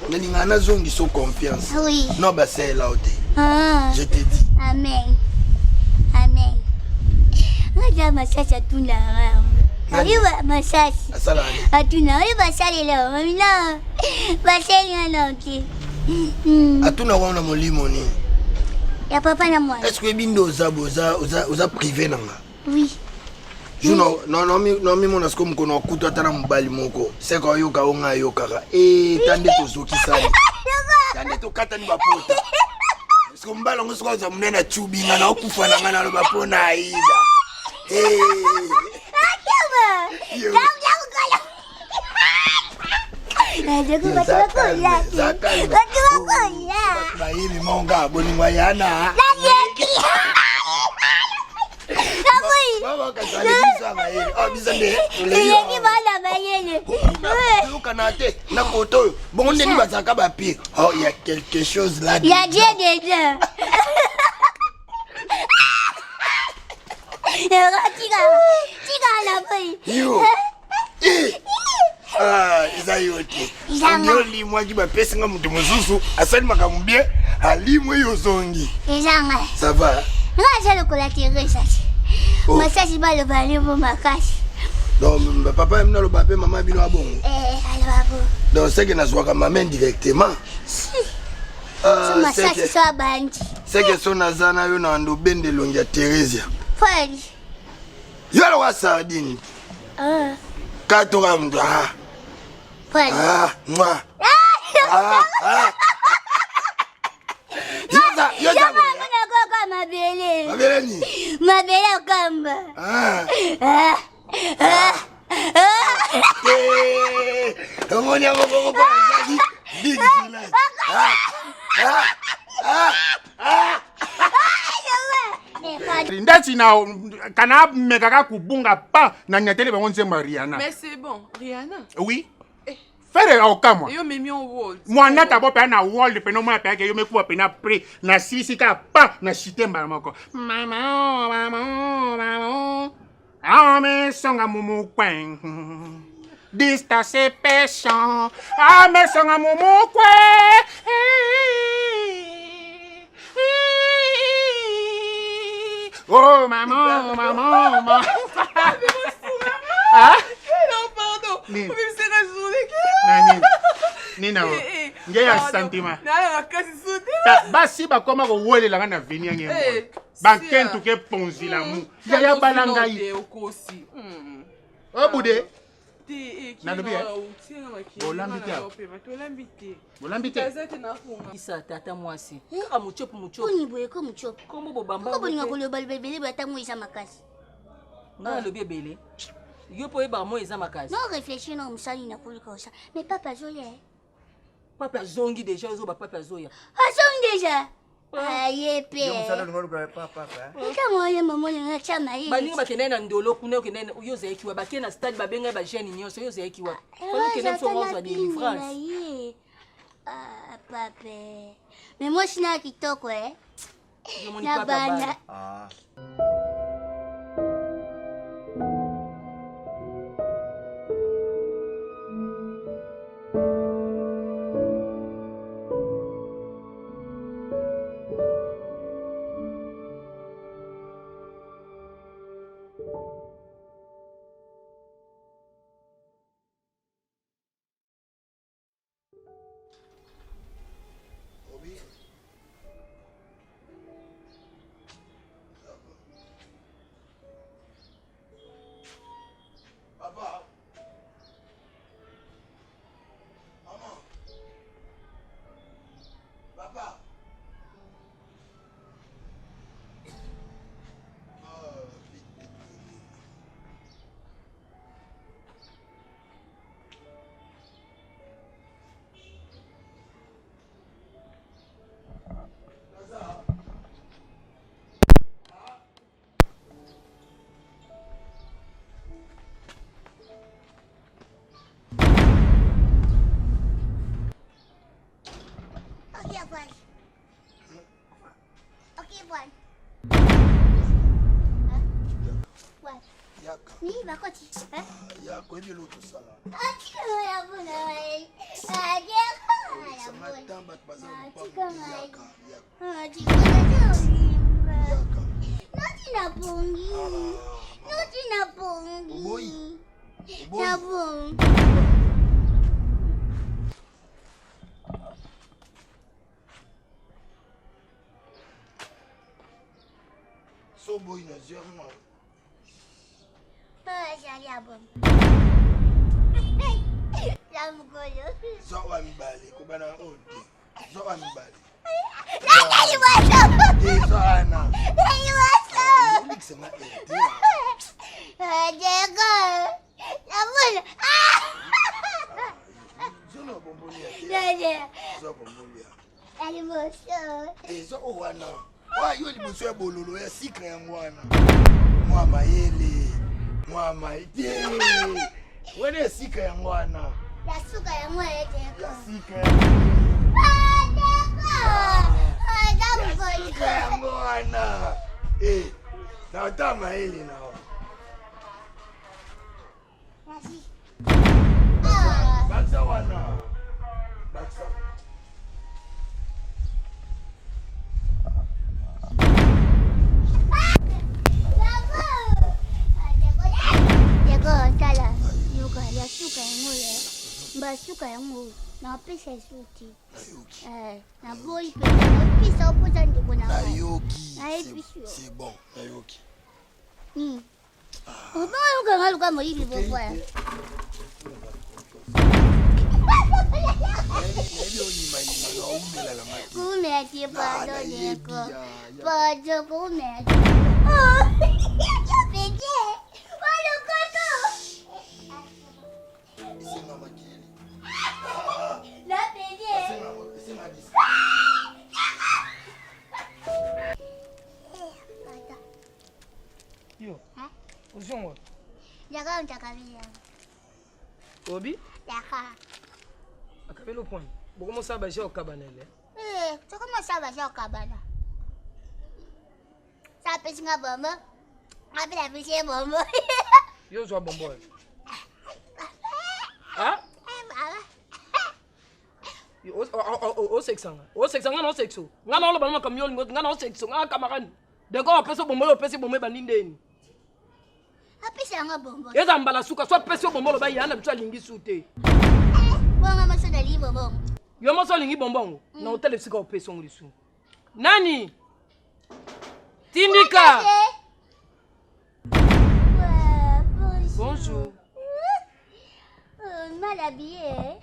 Nalingaka nazongisa confiance. Oui. No basalela yo te. Ah. Je te dis. Amen. Amen. Ngaja masasi atuna nga. Ayiba masasi. Asala nini? Atuna oyo basalela mamina. Basali nga na te. Atuna wana molimo nini? Ya papa na mwana. Est-ce que oyebi nde oza oza oza oza privé na nga? Oui. Jour namimona siko mokolo nakutu ata na mobali moko seka oyoka o ngai ayokaka e ta nde tozokisani ta nde tokatani bapota siko mobali yango siko azwa monene acubi nga naokufa na ngai naloba mpo na aida Bayebi monga bolingo ya na. Toyokana te na koto oyo bongo ndeni bazalaka bapire. Oh, il y a quelque chose là. Il y a Dieu dedans. Tika, tika na boy. Yo. Eh. Ah, eza yo te. Ezanga. Olimwaki bapesi nga moto mosusu asali makambo bien alimwe yo ozongi. Ezanga. Ça va? Nga aza lokola Teresa. Oh. Masasi baloba limo makasi. Donc papa bino aloba mpe mama bino abongo. Eh, aloba bo. Donc seke nazwaka mama indirectement. Si. Ah, So masasi seke so abandi. seke so naza na yo na ndo bende elongi ya Theresia. Fali. Yo aloka sardine. Ah. Katoka moto ah. Fali. Ah, moi. Ah, ah. Yoza, yoza. Yaba mona koko mabele. Mabele nini? Mabele okamba. Ah. Ah. Ah. Ah. Eh, omoni yango moko mpo ezali big village. Ah, ah, ah, ah. Ndeti na kana mekaka kubunga pa na nyatele bango nzembo ya Rihanna. Mais c'est bon, Rihanna. Oui. Fere okamwa. Yo memi en world. Mwana tabo pe na world pe no mwana pe ke yo mekuwa pe na pre na sisi ka pa na chite mbala moko. Mama oh, mama oh, mama oh. Ame songa mumu kwen. Distance peshan. Ame songa mumu kwen. Oh maman, maman, maman. Ah? Non, pardon. Nini? Obebisaka journée. Nani? Nini awa? Eh, eh, Nge ya pardon. sentiment. Nala makasi sote. Ta- basi bakoma kowelela nga na veni yange Eh, bankentu ke ponzi la mu yaya bala ngai okosi. Hmm. obude Te, eh, Nalobi, kino, eh? otie na makili, Bolambi te na awa. opema, tolambi te. bolambi te Taza te na konga. Isa tata mwasi kaka muchopo muchopo Poni boye ko muchopo. kombo bobamba Ko bolinga koloba loba ebele boye ata moi eza makasi. nga nalobi ebele yo mpo oyebaka moi eza makasi Non réfléchir na mosali na koluka osa. Mais papa azoya. eh. pape azongi deja ozoba pape azoya Azongi deja. Aye pe. Yo mosala olinga oluka pa papa. Ntango oye mama olinga tya mayele. baninga bakendaki na ndolo kuna okendaki yo ozalaki wapi bakei na stade babengai bajeune nyonso yo ozalaki wapi fali okende biso ngo ozwa délivrance ye. Ah, pape. Mais mwasi na kitoko eh. Yo moni Na pape bana. abala. Ah. Papa. Maman. Papa. Ah, vite, vite. Ok, one. Ok, one. One. Yaka. Ni bakoti. Hein? Yaka, oyebi eloko tosala. Ok, oya bona. Ah, bato baza na Ah, lopango tika te, ngai. yaka yaka Ah, tika olimba. yaka Noti na pongi. Ah, Noti na pongi. Oboyi. Oboyi. Na pongi. So oboyi nazwi yango. Ah, ezali ya bongo. Ya mokolo. Zwa oyo ya mibale, kobana oyo te. Zwa oyo ya mibale. Nanga liboso. Te, zwa wana. Liboso. Olikisa nga air te. Ah, Diego. Namona. Ah! Zwa na bomboli ya te. Nani? Zwa bomboli ya. Ya liboso. Te, zwa oyo wana. Oyo yo liboso ya bololo ya sikre yango wana. Mwa mayele. Mwa mayele. Wana ya sikre yango wana. Ya suka yango ya Diego. Ya sikre yango. Ah, Diego. Ah, ya Ya mokolo. sikre yango wana. Eh, na ota mayele na yo. Merci. Ah. Bakisa wana. Bakisa. Diego, tala yoka ya suka yango ye basuka yango napesa esu te Nayoki. naboyi mpenza napesa opoza ndeko na ngai Nayoki. Nayebi C'est- yo. C'est bon, nayoki. obonga yokanga luka moyibi boboya Nayebi oyimayima na oumela na nga te. koumela te Ah, pardon nayebi, ndeko ya, ya. pardon koumela te pete walokoto Esenga makili. na pete Esenga disque. Yo. Ozongo. Yaka ntakabila. Obi, Yaka. akabeli point. Bokomosala baje okabanele. Eh, tokomosala baje okabana. Sapesi nga bombo. Apela biso ye bombo. Yo ozwa bombo oyo. Ah? Eh, baba. Osekisa nga. Osekisa nga na osekisa. Nga na oloba na makambo yo olingo, nga na osekisa nga camarade. Deko opesi bombo oyo opesi bombo ebandi ndeni. Apesa nga bombo. Eza mbala suka so apesi yo bombo oloba ya na biso alingi su te. Eh, bonga moso nali bombo. Yo moso olingi bonbongo na otala esika opesi yango lisusu. Nani? Tindika. Ouais, bonjour. Bonjour. Mal habillé. eh?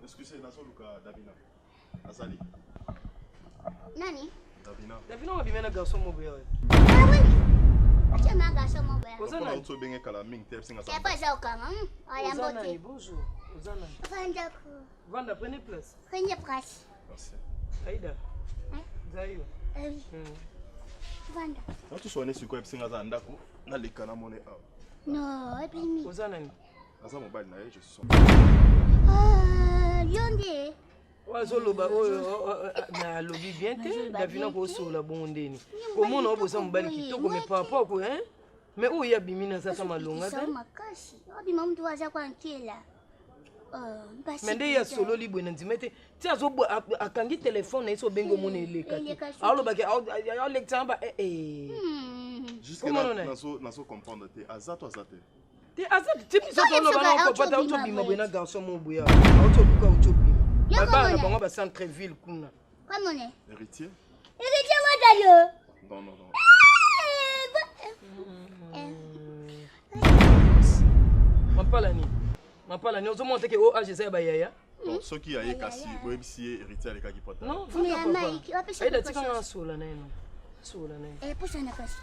Excusez, nazoluka Davina. Azali. Nani? Davina. Davina obimi na garçon moko boye. Ah oui. Acha manga somo boya. Oza Lokola nani? auti obenge kala mingi te ebisinga C'est pas ça okanga. Oya Oza nani? mbote. Bonjour. Oza nani? Vanda ko. Vanda, prenez place. Prenez place. Merci. Aïda. Hein? Zayo. Ah oui. Vanda. Natoswane sikoyo ebisinga aza na ndako naleka namone awa. Non, et puis mi. Oza nani? Aza mobali na ye, je suis son. Ah, yo nde. Oyo azoloba oyo na alobi bien te Azoloba davina bien te. kosola bongo ndeni komona oyo boza mobali kitoko mais par rapport ko hein mais oyo ye abimi na aza ta malonga te Azopikisa makasi. Obima mutu aza kwa nkela. Oh, mpasi. mais nde ye asololi boye na ndima te ti azobwa akangi telefone na ye so obengi omona eleka te Eleka soki. alobaki alekisa ba Jusque Comment là, on est nazo comprendre te. Aza to aza te. te aza ti biso Soki toloba biso na auti kopata auti obima obima boye. boye na garçon mo boye awa auti oluka auti obima Yo babana na komona. bango ba centre ville kuna Kwa mone. Héritier? Héritier watalo. Non, non, non. Eh, mapala nini mapala nini ozomona teke o age eza ya bayaya Bon, soki aye kasi boyebisi ye héritier alekaki pota. non Mais vanda ya Mike, papa wapesa aida biso tika nga chance. asola na ye no asola na ye Eh, pusa na kasi.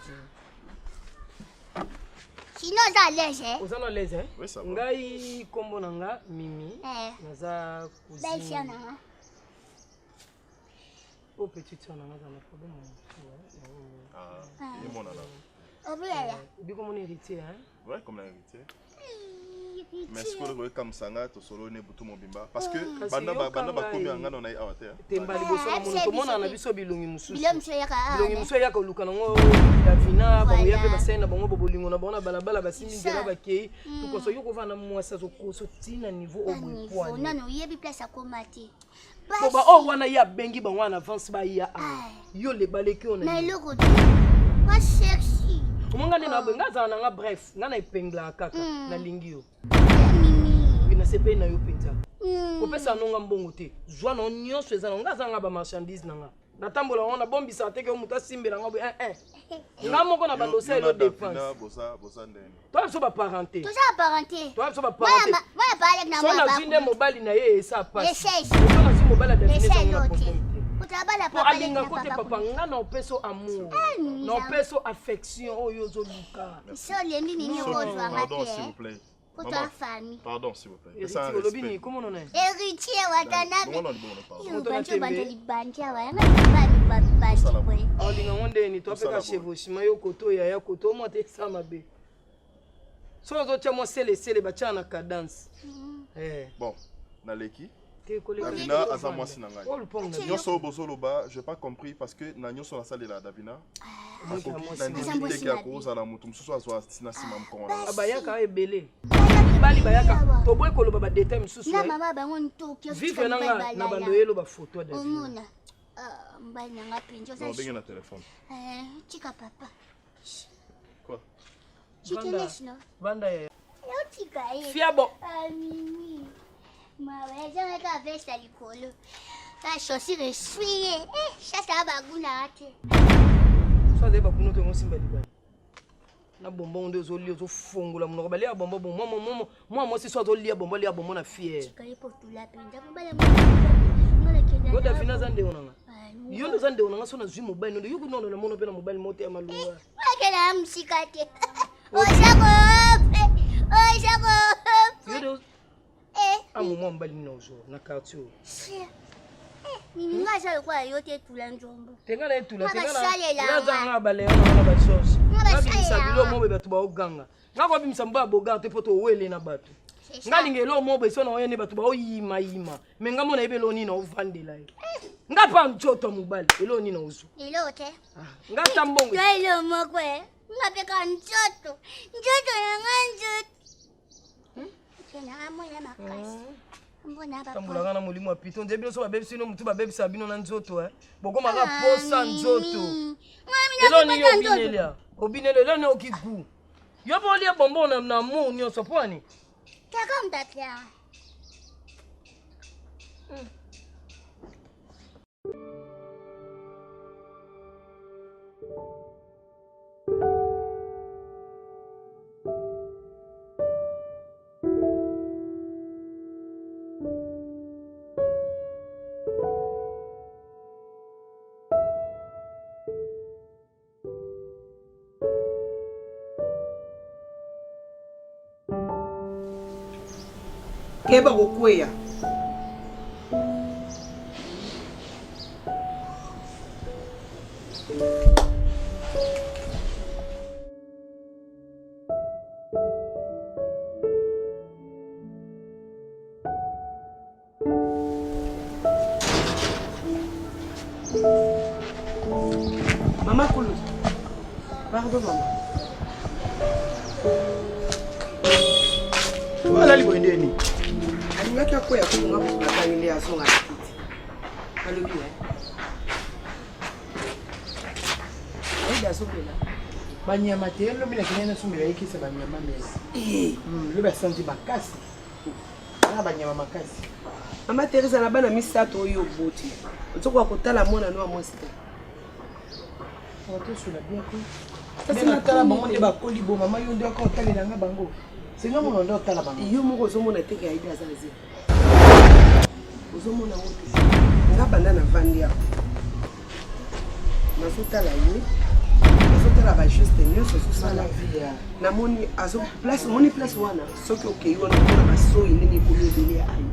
Sinon, oza à l'aise, eh? oza na l'aise hein? Oui, ça va. ngai nkombo na nga mimi Eh. naza Belle sœur cousine na nga. oyo petite sœur na nga aza na problème ya motu Ah, ye monana. Obiyaya. obi komona héritier hein? Ouais, comme la héritier. Mais sikoyo koyekamwisa nga tosolo ne butu mobimba parce que Kasi banda yoka banda bakomi ngai. ya nga na ye awa te. hein. temba liboso na Ah, mono biso tomonana na pe. biso bilongi mosusu Bilongi mosusu eyaka awa, bilongi ne? mosusu eyaka oluka nango davina bakoya mpe Voilà. basali na bango bobolingo na bango na balabala basimbi nzela Ça. bakei tokoso yo kovanda na mwasi azokoso ntina niveau oyo Na boye niveau. pwani Nano oyebi place akoma te. Po ba oyo wana ye abengi bango en avance baya awa. Yo le baleki oyo na eloko te. Ba sexy. Omonga nde na boye nga azala na nga bref nga na epenglaka kaka mm. nalingi yo. Mimi. Nasepeli na yo mpenza. Mm. Kopesa nonga mbongo te. Zwa na nyonso eza na nga aza nga ba marchandise na nga. Natambola ngo nabombisa te ke moto asimbela nga boye eh eh. Nga moko na bando osala elo dépense. Toza biso baparente. Toza baparente. Toza biso baparente. So nazwi nde mobali na ye esa pasi. So nazwi mobali ya Davina eza na problème te. Po alinga ko te papa nga na opeso amour. Na opeso affection oyo ozoluka. So olembi mimi okozwa nga te. S'il vous plaît. Pardon, famille. Pardon, s'il vous plaît. Héritier, olobi nini? Comment on est? Héritier Watanabe. Olinga ngo ndeni to apeka chevauchement yo koto yaya koto omwa te esa mabe. So ozotia mwa sele sele batia na cadence. Eh. Bon, naleki. Davina aza mwasi na ngai nyonso oyo bozoloba je pas compris parce que na nyonso nasalela Davina akoki nandimi te ke akozala moto mosusu azwa na nsima mokongo na ah, bayaka ebele mibali bayaka toboyi koloba badetail mosusu vivre na nga na bando yelo bafoto ya Davina ah, mobali na nga mpenza obenge na telefone eh, tika papa Quoi? Vanda yaya. Yotika ye. Fiabo. Ah, mimi. Mawa eza kaka veste ya likolo. Ka chaussure esui ye. Eh, chasse ya baguna te. So azali baguna to yango simba libani. Na bonbon nde ozolia ozofongola monoko balia bonbon bon mwa mwa mwa mwasi so azolia bonbon alia bonbon na fiere. Yo Davina aza ndeko na nga. Yo nde oza ndeko na nga so nazwi mobali nde yo kuna na mono mpe na mobali mote ya malunga. Akela mosika te. Oza kope. Oza kope. Yo nde amo mwa mobali nini ozwa na quartier oyo. Mimi nga aza lokola yo te etula nzombo. Te nga na etula te nga aza nga baleon na nga na bageorge. Nabimisa bilo mobe bato baoganga. Nga kobimisa mbo ya bogar te mpo towele na bato. Nga linga eloko moko boye so na oye nde bato baoyimayima me nga mona yebi eloko nini naovandela ye. Nga mpa nzoto ya mobali eloko nini naozwa. Eloko te. Ah, nga ata mbongo. Yo eloko moko e. Nga mpe ka nzoto. Nzoto na nga nzoto. Hmm? Nanga mona makasi. Hmm. Tambolaka na molimo ya pito nde bino so babebisi bino motu babebisa bino na nzoto eh. Bokomaka ah, posa nzoto. Eloko nini obinelia? Obineli eloko nini oki gout. Yo mpe olia bonbon na, na amour nyonso mpo ani? Kaka mtapia. Keba kokweya. Mama Kulu. Pardon mama. Alali boye nde nini? Alingaki akweya kutu nga kutu natangeli azonga na kiti. Alobi eh. Aida azobela. Banyama te lobi nakendaki nasombela ye kisi ya banyama mela. Eh. Lobi asanzi makasi. Na banyama makasi. Mama Teresa na bana misato oyo oboti. Ozokoka kotala mwana no ya mwasi te. Tosola bien te. Kasi natala bango nde bakoli bo mama yo nde oko otalela nga bango. Senga mona nde otala bango. Yo moko ozomona te ke Aida aza nzela. Ozomona ngo te. Nga banda na vandi awa. Nazotala ye. Nazotala ba geste nyonso azosala. Namoni azo place omoni place wana soki okei wana omona basoyi ndenge ekomi ebele ya ayi.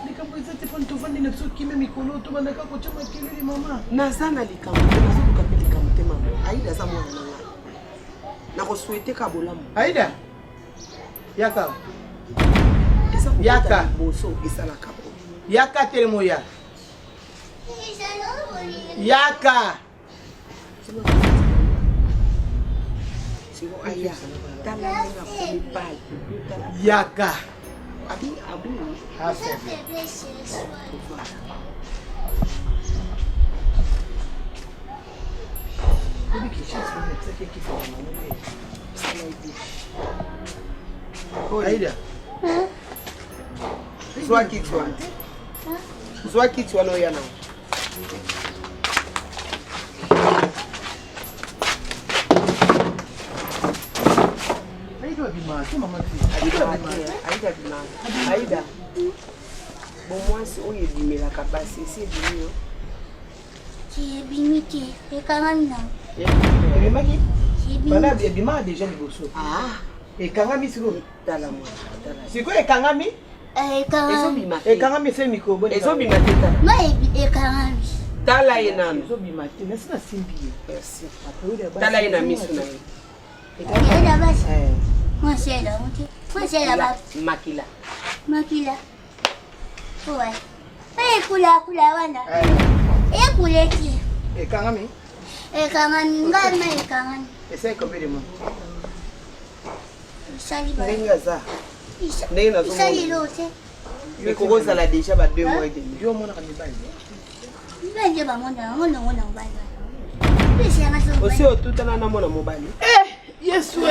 Likambo eza te mpona tovandi na biso kimia mikolo tobandaka kotya makelele mama. Naza na likambo te, nazoluka mpe likambo te mama. Aida aza mwana na ngai. Nakosouhaite ka bolamu. Aida, yaka. Eza kobota Yaka. liboso esalaka bo. Yaka telemo ya. Yaka. Siko aya tala ndenge akomi pale. Yaka. Abi abi. Ah faible. Aida. Zwa kiti wana. Zwa kiti wana oya nango. Aida bima. Aida. Bomwasi oyo ebimelaka basi esi ebimi yo. Ebimi te, ekangami na. Ebimaki? Bana ebimaka deja liboso. Ah. Ekangami sikoyo. Tala mwana, tala. Sikoyo ekangami? Ezobima te. Ekangami se mikro boni. Ezobima te tala. Ma ekangami. Tala ye nanu. Ezobima te. Nasi nasimbi ye. Merci. Tala ye na miso na ye. Eda basi. Mwasi eda muti. Mwasi eda ba. Makila. Makila. Ouais. Eh kula kula wana. Eh kula ti. Ekangami? Ekangami ngai ma ekangami. Esali combien de mois? Esali ba. Ndenge aza. Ndenge nazomona. Esali lo te. Ekoki kozala deja ba 2 mois et demi. Yo omonaka mibali. Mibali nde bamona yango nango na mobali wana. Osi otutana na mwana mobali? Eh, Yesu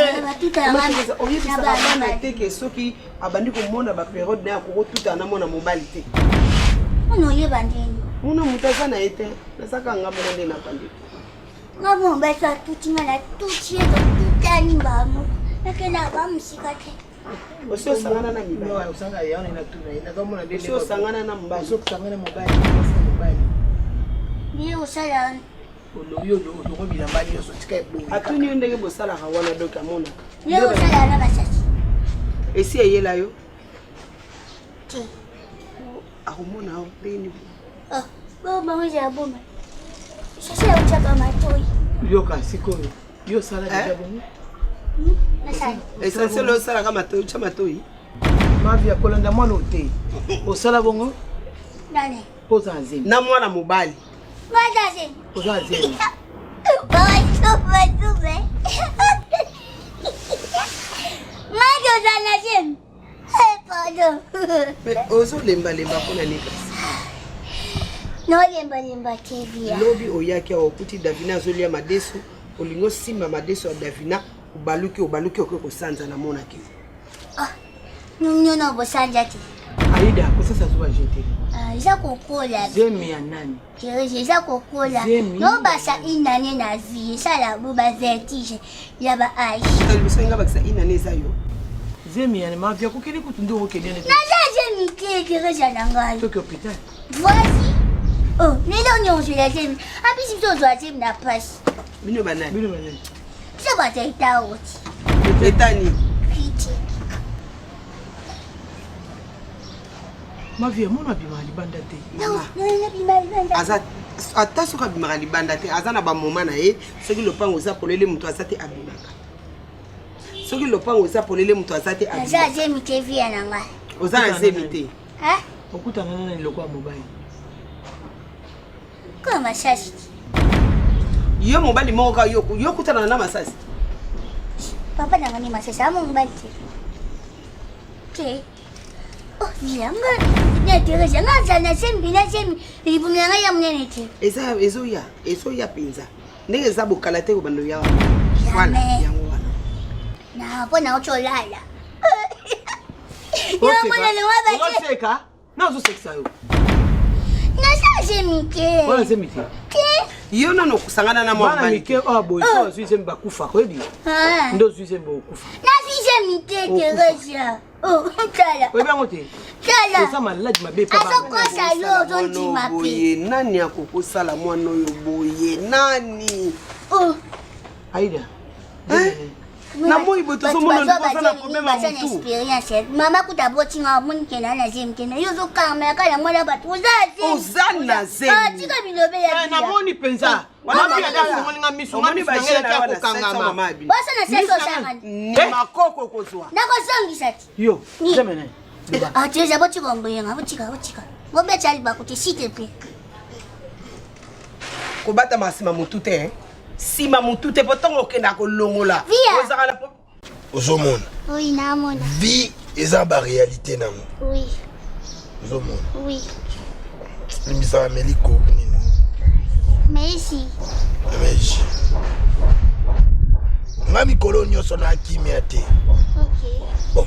oyebisaka bana te ke soki abandi komona baperiode na ye akoki otutana na mwana mobali te. Mwana oyeba ndeni? Muna moto aza na ye te, nazaka nga moko nde navandi. Nga mwana mobali so atuti nga na tuti ye totutani mbala moko nakenda ba mosika te. Osi osangana na mibali? Osi osangana na mobali? Osangana mobali, mwasi na mobali. Ndiye osala olobi olongo bilamba nyonso tika ebongi. Atuni yo ndenge bosalaka wana doki amonaka. Ndiye osala na basasi. Esi eyela yo? Te. Akomona yo ndenge nini? Oh, bo bango ya boma. Sasa ya uchaka matoi. Yoka sikoyo yo osala deja bongo? Nasala. Essentiel osalaka matoi, otya matoi. Mavi ya kolanda mwana oyo te. Osala bongo? Nani? Mpo oza na zemi. Na mwana mobali. Mwana zemi. Oza na zemi. Baba tuba tuba. Mwana oza na zemi. Eh, pardon. Mais ozolembalemba mpo na nini kasi? Nolembalemba te bia. Lobi oyaki awa okuti Davina azolia madesu, olingi osimba madesu ya Davina, obaluki obaluki okoki kosanza namonaki. Ah, nyono bosanja te. Aida, kosasa zuwa jete. Ah, eza kokola. Zemi ya nani? Therese, eza kokola. Zemi. Nobasa inane na vie, esala bo ba vertige ya ba age. Liboso nga bakisa inane eza yo. Zemi ya mavia kokende kutu nde okokende nde. Naza zemi te, Therese na ngai. Toki hôpital. Voici. Oh, lelo nyonso ya zemi. Abisi biso ozwa zemi na pasi. Bino banani? Bino banani? Biso bato ya eta oti. Eta nini? Critique. Mavia mona abimaka libanda te. Aza ata soki abimaka libanda te aza na bamoma na ye soki lopango eza polele moto aza te abimaka soki lopango eza polele moto aza te Naza zemi te via na ngai. oza na zemi te Hein? Okutana na nani lokola mobali? Kwa masasi. Yo mobali moko kaka yo yo okutana na masasi. Papa na ngai masasi amo mobali te. Te. Oh, via nga na Therese nga za na zemi na zemi libumu na ngai ya monene te. Eza ezoya ezoya mpenza ndenge eza bokala te kobanda oya wana. Voilà, yango wana. Na mpo na otolala. Yo mwana lewa ba te. Oseka? Na ozosekisa yo. Naza zemi te. Wana zemi te. Te. Yo nano okosangana na mwa Bana mike oyo boye so ozwi zemi bakufa oyebi? Ah. Nde ozwi zemi okufa. Nazwi zemi te Therese. Oh, tala. Oyebi yango te? Tala. Oza maladi mabe epa bana. Azokosa yo ozondima pe. Boye nani akokosala mwana oyo boye nani? Oh. Aida. Eh? Na moi boye tozomona ndeko aza na problème ya baza na motu. experience mama kuta aboti nga amoni kenda na zemi te na yo ozokangama kaka na mwana bato oza na zemi Oza na zemi. Ah, tika bilobe ya Eh, namoni mpenza Wana Mama ba- afungoli nga miso nga Omoni miso na ba ngai jeune naki ya wana, 700 kokangama. mama abi. Bosa na seso osangani Ni makoko kozwa. nakozongisa ti Yo, zemi na ye. Ah, Teresa botika mboyenga botika botika bobeta libaku te s'il te plaît Kobatama nsima motu te hein. Nsima motu te po ntango okendaka kolongola. Via. Ozalaka na ozomona oyi namona vie Eza ba réalité nango. Oui. Ozomona. Oui. Limbisaka meli coke nini? Meisi. Meisi. Nga mikolo nyonso na kimia te. Okay. Bon,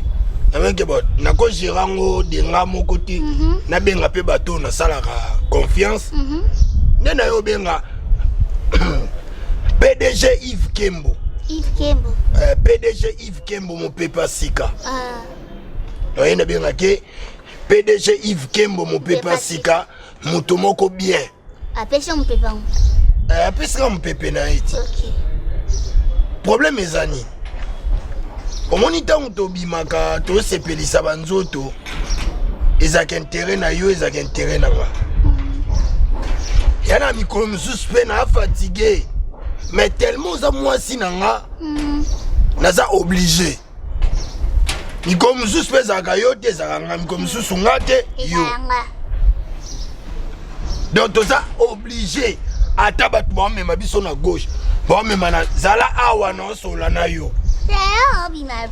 nameke bo nakogere yango de nga moko te. Mm -hmm. Nabenga mpe bato nasalaka confiance. Mm -hmm. Nde na yo obenga PDG Yves Kembo. Yves Kembo. Eh, PDG Yves Kembo mopepe ya sika. Ah. Naye nabengaki PDG Yves Kembo mopepe ya sika moto moko bien. Apesi yo mopepe yango? Eh, apesi nga mopepe na ye ti. Okay. Problème eza nini? Omoni ntango tobimaka tosepelisa banzoto ezalaka intérêt na yo ezalaka intérêt na nga ya na mikolo mosusu mpe na fatigue mais tellement oza mwasi na nga naza obligé mikolo mosusu mpe ezalaka yo te ezalaka nga mikolo mosusu nga te yo donc toza obligé ata bato baomema biso na gauche baomema na zala awa na osola na yo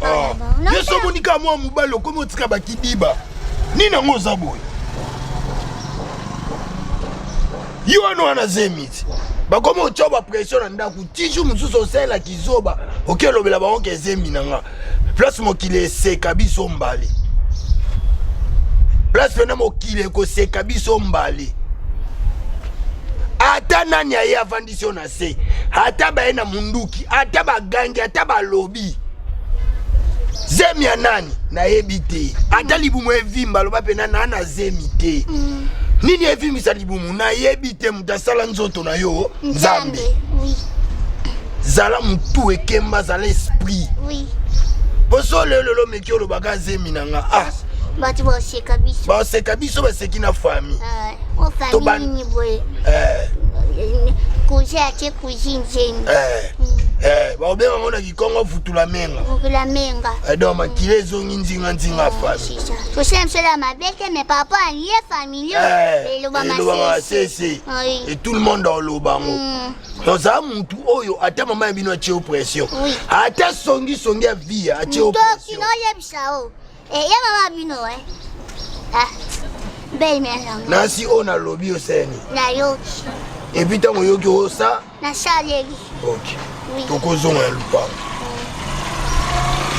oh. yo so omoni kaka mwa mobali okomi otika bakidiba nini yango oza boye yo wana wana zemi ti bakomi otya bapression na ndako ti jour mosusu osalela kizoba oke olobela bango ke zemi na nga place mokili eseka biso mbale place pena mokili ekoseka biso mbale ata nani aye avandisi yo na se ata baye na munduki ata bagangi ata balobi zemi ya nani nayebi te ata libumu evimba aloba mpena naa na zemi te mm. nini evimbisa libumu nayebi te moto asala nzoto na yo nzambe oui. zala motu ekemba zala esprit oui. poso lelo lelo omeki olobaka zemi na nga ah bato baseka biso baseka biso baseki na famille ah, o famille nini boye eh. cousin atie cousine zemi eh. Eh, bakobenga yango na kikongo futula menga futula menga eh, donc makila ezongi nzinga nzinga famille tosala misala ya mabe te mais par rapport ya lien familial elobama sese et tout le monde oloba yango mm. donc zala mutu oyo ata mama ya bino atie yo pression ata songisongi ya vie atie yo pression noyebisa o eh, ya mama bino e ah, belle mère yango nasi oyo nalobi oseni nayoki epuis ntango oyoki osa nasaleli ok tokozonga na lupango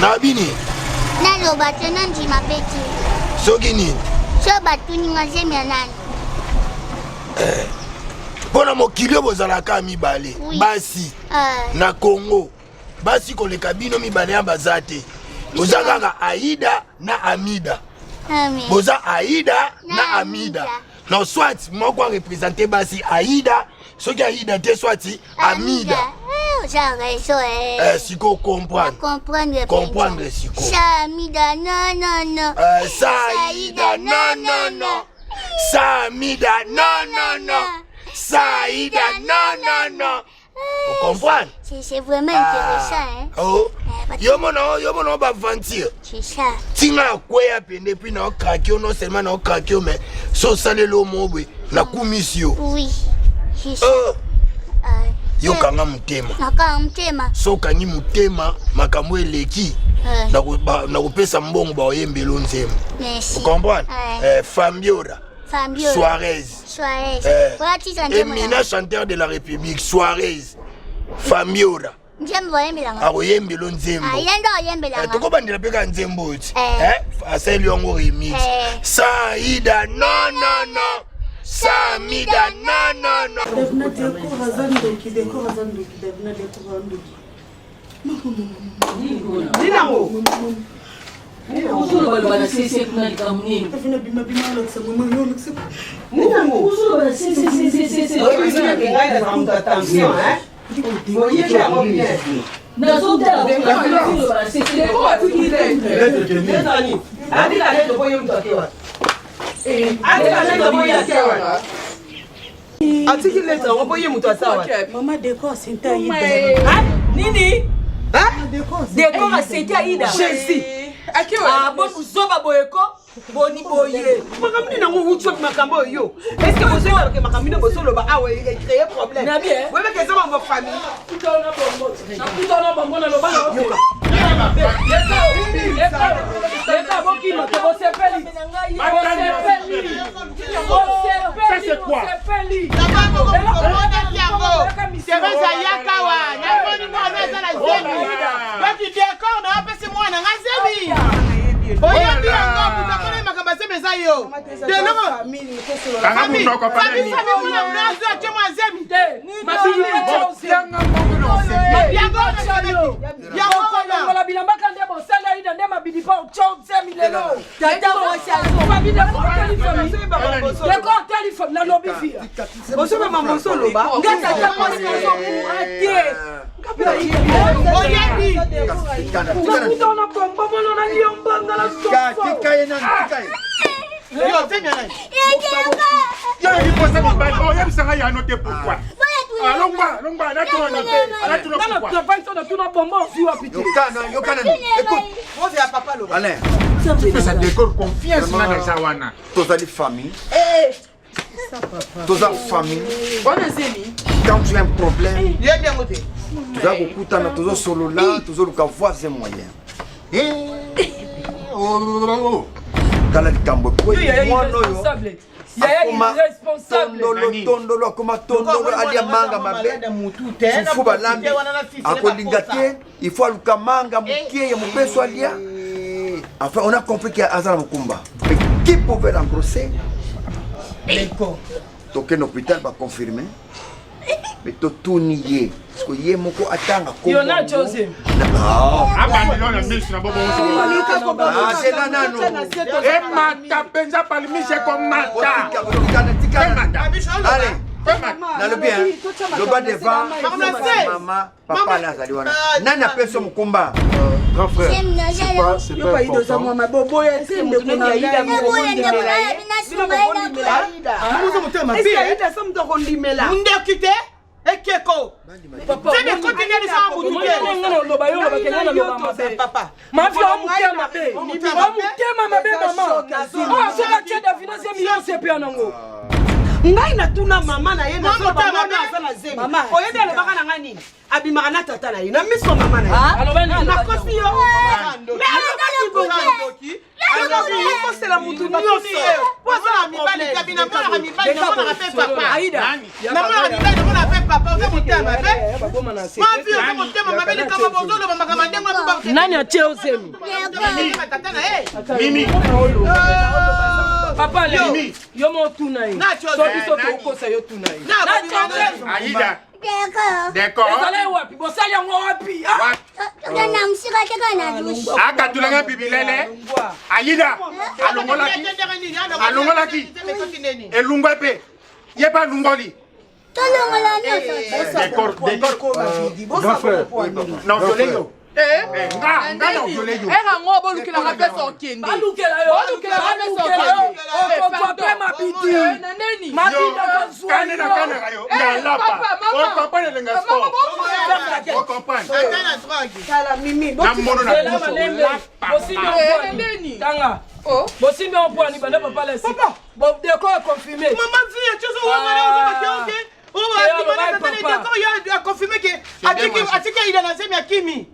na bini naloba te nandima mpe te soki nini so batuni nga zemi ya nani eh, mpo na mokili oyo bozalaka mibale basi eh. na congo basi koleka bino mibale ya baza te boza kaka aida na amida boza aida na amida non soit moko arepresente basi aida soki aida te soit amida oza raison eh. Eh, sikoyo comprendre comprendre comprendre sikoyo samida non non non eh, saida non non non samida non non non saida non non non ocomprendre c'est vraiment intéressant hein? Oh. Eh, yo mona yo mona baventure c'est ça tinga akweya pende epuis na okraki yo non seulement na okraki yo mais so osaleli yo moko boye nakumisi yo oui c'est ça oh. Euh, yokanga motema nakanga motema so okangi motema makambo eleki euh. nakopesa mbongo baoyembelo nzembo ocomprendre eh, fambiora Suarez. Suarez. Eh, Emina chanteur de la République Suarez. Fambiora. nzembo oyembelanga akoyembela nzembo ah, ye nde oyembelanga eh, tokobandela mpe kaka nzembo oyo ti eh. eh, asali yango remix saida non non non samida non non non Davina decor aza ndoki decor aza ndoki Davina decor aza ndoki Dinango ozolobaloba na sese kuna likambo nini Davina bima bima olakisa mama yo olakisa Ninango ozoloba na sesesesese oyebisi ngai nazala moto ya tension hein boyebi yango bien nazotala ozoloba na sese Ndeko atiki lettre. ezani atika lettre po ye moto ake wapi atika lettre po ye ake wapi atiki lettre yango po ye moto aza wapi mama decor sente aida nini decor asente aida jésus ah bon buzoba boye ko Boni boye. Makambo nini yango wuti wapi makambo oyo yo? Est-ce que bozoyeba ke makambo nini bozoloba awa e créer problème? Nabi, eh? Oyeba ke eza mambo famille. Kutana bongo. Nakutana bongo naloba na yo. Leka, leka bokima te bosepeli. Bosepeli. Ça, c'est quoi? Bosepeli. Teresa yaka wa namoni mwana aza na zemi donc decor na apesi mwana nga zemi oyebi yango moto akona makambo ya zemi eza yo Kanga munoko pa nani? mwana azwi atie mwa zemi Longola bilamba ka nde bosala ida nde mabidi pa otya ozemi lelo. Tata mwasi azo- Mabidi otali famille. Deko otali famille nalobi fia. Bozoba mama ozoloba. Nga tata mwasi nazokura te. oyebi Nakutana bombo mono na liombanga na Tika ye nani, tika ye. yo zemi ya nani Yo yebi mibali oyebisanga yano te pourquoi alongwa longwa natuna natuna Nga na pourquoi travail so natuna bombo ozwi wapi te. Yokana, yokana. Écoute. moze ya papa loba Alain. pesa décor confiance nga naza wana Tozali famille. Toza famille. wana zemi Quand tu as un problème, yebi yango te toza kokutana, tozosolola, tozoluka voies et moyens. Tala likambo Yo, yaya ekwei mwana oyo irresponsable. Yaya akoma irresponsable. tondolo tondolo akoma tondolo alia manga mabe fufu balambi akolinga te il faut aluka manga mokie ya mobeso alia. Enfin, on a compris qu'il aza na mokumba, mais qui pouvait l'engrosser? Tokende hôpital, baconfirme, mais totuni ye parce que ye moko atanga Yo na José. Abandelo na miso na Ah, c'est là nano. Emata mpenza palimise ekomata. Allez, nalobi hein, loba devant mama, papa na azali wana, nani apesi yo mokumba? Grand frère, c'est pas, c'est Yo pas pa Aida oza important. mwa mabe oboya te ndeko na ngai. Oza motema mabe, Est-ce que eh? Aida aza moto akondimela? Ndoki te ekeko zemi ekoti nde lisanga butu te. Nga na oloba yo olobaka nga na loba mabe. Papa Mafi o motema mabe. O motema mabe mama. Oh soki atie Davina zemi yo osepela nango. Ngai natuna mama na ye, Mama nazoba motema mwana mabe. aza na zemi. Mama, Oyebi alobaka na ngai nini? Abimaka na tata na ye na miso mama na ye. Aloba nini? Nakosi yo, mais alobaki bongo, alobaki okosela mutu nyonso po aza na mibali problème. kabi namonaka mibali, namonaka mpe papa. Aida. Namonaka mibali, namonaka mpe papa. Oza motema mabe, mafi, oza motema mabe. Likambo bozoloba makambo ndenge wana. Nani atie yo zemi? Tata na ye. Mimi. Papa le Mimi. yo mo tuna ye. Na tio So zemi. biso tokokosa yo tuna ye. Na Na tio zemi. Aida décor. Ezala ye wapi? Bosali yango wapi? Ah! Na mosika te kaka na douche. Akatulanga bibilele Aida alongolaki alongolaki elungwa mpe ye mpe alungoli. Tolongola nyonso. Décor, décor. Grand frère, Na viole yo. Nga nga na viole yo. Ere yango bolukelaka mpe sokende. Balukela yo. Bolukelaka mpe Balukela yo. sokende. Okozwa mpe mabidi. Na neni? Mabidi okozwa Kane na yo. kanaka yo Eh, nalapa. papa, mama. Okomprendre elenga sport, okomprendre. Ata na drogue. Tala mimi. Na mono na Zela kuso malembe. olapa. Bosimbi Eh, opwani. neni? Tanga. Oh. Bosimbi opwani banda papa lesi. Bo décor est confirmé. Mama vie, tu sais, wana ozobaki oke Eh, aloba papa. oyo aconfirme ke atiki Aida na zemi akimi.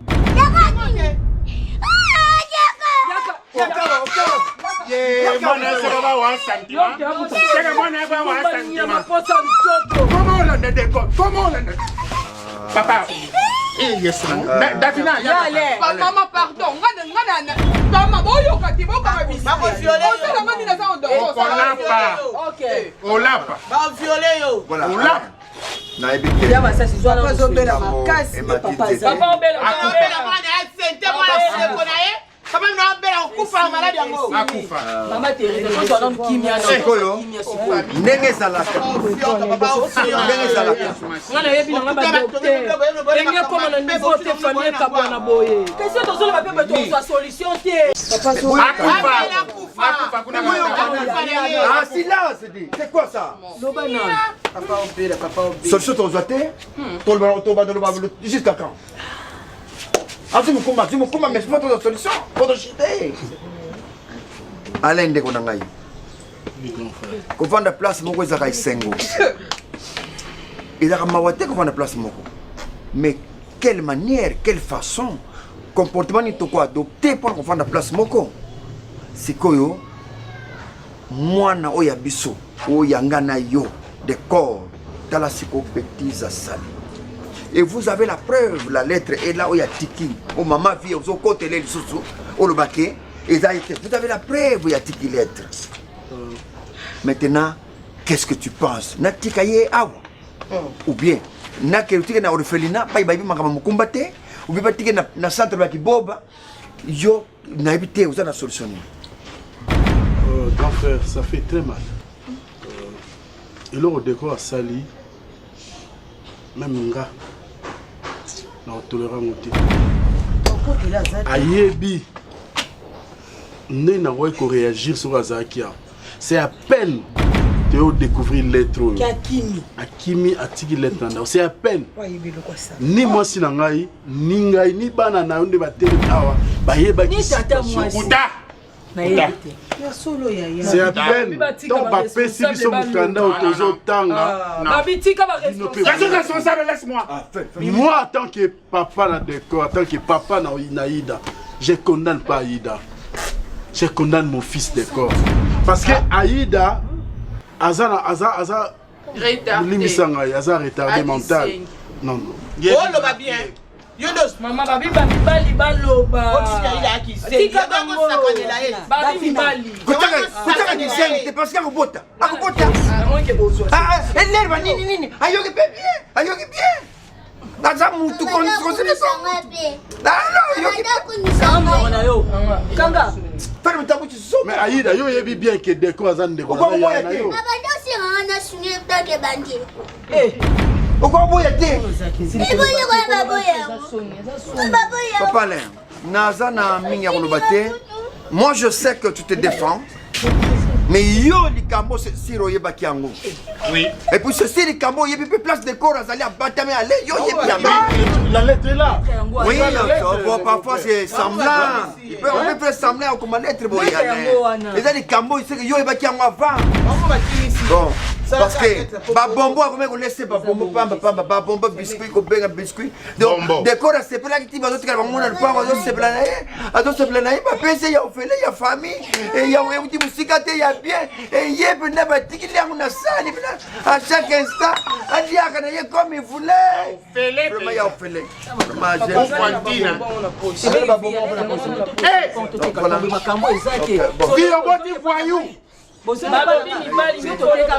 Ye mwana seka ba wa sentiment, seka mwana ba wa Nyama sentiment. posa nzoto. Comment olanda décor? Comment olanda papa? Eh, yesu na Davina yaka. Mama, pardon, nga na mama boyoka te, boyoka bisi. Bakoviole yo. Osala nga nini naza Okolapa. Ok. Olapa. Baviole yo. Voilà. Olapa. Nayebi te. Ya basasi zwa na Papa azobela Likambo makasi nde emati papa te. aza. Papa obela. Abela mwana asente mwana seko na ye. Papa mino abela kokufa na maladi yango. Akufa. Mama Teresa tozwa nanu kimia na Sikoyo kimia sikoyo. ndenge ezalaka, ndenge ezalaka. Nga nayebi nanga ba docteur. Ndenge ekoma na niveau te famille ekabwana boye. Question tozoloba mpe bato kozwa solution te. Akufa. Akufa kuna. Ah, silence dit. C'est quoi ça? Loba nanu. Papa obela, papa obela. Solution tozwa te, toloba toloba jusqu'à quand? Azwi mokumba, azwi mokumba, mais faut tozwa solution po toshite. Alain ndeko na ngai kovanda place moko ezalaka esengo ezalaka mawa te kovanda place moko mais quelle manière quelle façon comportement nini tokoadopte mpona kovanda place moko sikoyo mwana oyo ya biso oyo ya nga na yo de corps tala sikoyo betise asali et vous avez la preuve la lettre est là oyo atiki o mama vie ozokotele lisusu oloba ke eza ye te vous avez la preuve ya tiki lettre maintenant qu'est-ce que tu penses natika ye awa ou bien nakende otike na orphelinat bai bayebi makambo mokumba te ou bien batike na, na centre ya kiboba yo nayebi te oza na solution nini euh, grand frère ça fait très mal euh, eloko deko asali meme nga na kotolera yango te ayebi nde nakoki koréagir soki azalaki awa c'est à peine toyo découvrir lettre oyo akimi atiki lettre na ndako c'est à peine ni mwasi na ngai ni ngai ni bana na yo nde batelemi awa bayebaki situation c'est à peine ntango bapesi biso mokanda oyo tozotanga moi en tant que papa na décor en tant que papa na Aïda je condamne pas Aïda je condamne mon fils décor parce que Aïda aza na aza aza limbisa ngai aza retardé mental non non oloba bien yo nde mama babi ba mibali baloba tika bango babi mibali kotaka kizengi te parce que akobota akobota elere banini nini ayoki mpe bien ayoki bien aza mutu mais aida yo oyebi bien ke deko aza ndeko na yo okoboya te papa alain naza na mingi ya koloba te moi je sais que tu te défends mais yo likambo sir oyebaki yango oui. et puis ceci likambo oyebi mpe place de corps azali abatami ale yo oyebi yango la lettre est là oui bon, parfois c'est semblant il peut on peut faire semblant okoma lettre boye eza likambo seke yo oyebaki yango avant bon parce que babombo akomi kolese babombo pamba pamba babombo biscuit kobenga biscuit donc decor asepelaki ti bazotikala bango na lupango azosepela na ye azosepela na ye bapesi ya ofele ya famille ya euti mosika te ya bien ye mpenza batikili yango na sani mpena à chaque instant aliaka na ye comme il voulait vraiment ya ofele Boboti voyou. Balobi mibali nde toteka